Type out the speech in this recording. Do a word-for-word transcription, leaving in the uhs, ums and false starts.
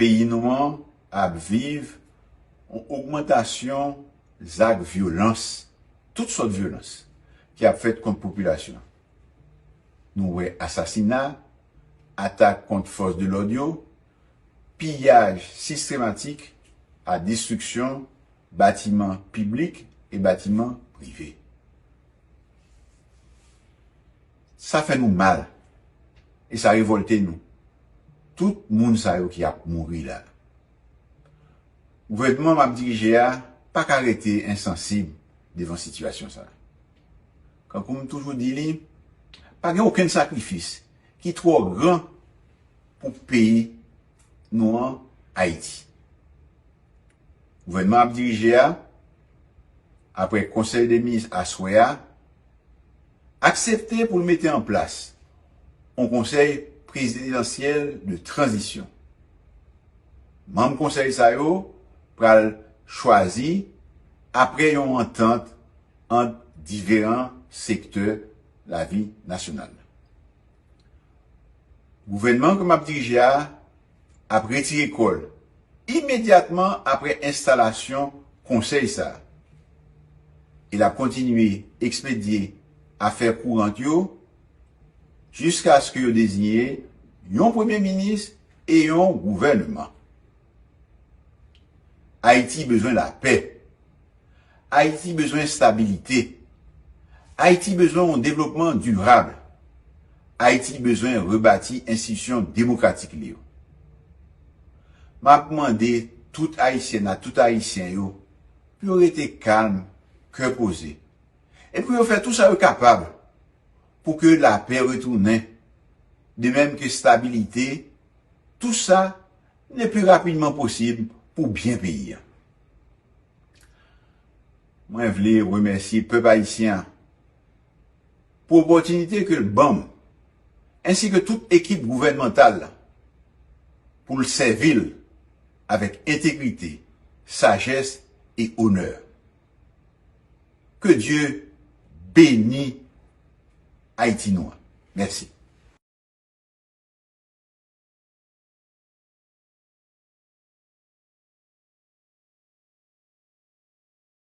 Peyi nou an ap viv yon ogmantasyon zak vyolans, tout sòt vyolans, ki ap fèt kont popilasyon. Nou wè asasina, atak kont fòs de lòd yo, piyaj sistematik ak destriksyon batiman piblik e batiman prive. Sa fè nou mal e sa revòlte nou. Tout moun sa yo ki ap mouri la. Gouvènman m ap dirije a pa ka rete ensansib devan sitiyasyon sa a. Kankou m toujou di li, pa gen okenn sakrifis ki twò gran pou peyi nou an, Ayiti. Gouvènman m ap dirije a, apre Konsèy de Minis aswè a, aksepte pou l mete an plas yon konsèy prezidansyèl de tranzisyon. Manm konsèy sa yo pral chwazi apre yon antant ant diferan sektè lavi nasyonal. Gouvènman ke m ap dirije a ap retire kò l imedyatman apre enstalasyon konsèy sa a. E l ap kontinye ekspedye afè kourant yo jiskaske yo deziye yon premye minis e yon gouvènman. Ayiti bezwen lapè. Ayiti bezwen estabilite. Ayiti bezwen yon devlopman dirab. Ayiti bezwen rebati enstitisyon demokratik li yo. M ap mande tout Ayisyèn ak tout Ayisyen yo pou yo rete kalm, kè poze, e pou yo fè tou sa yo kapab pou ke lapè retounen, de menm ke estabilite, tou sa le pli rapidman posib pou byen peyi a. Mwen vle remèsye pèp ayisyen an pou opòtinite ke l ban m, ensi ke tout ekip gouvènmantal la, pou l sèvi l avèk entegrite, sajès e onè. Ke Dye beni Ayiti nou an. Mèsi.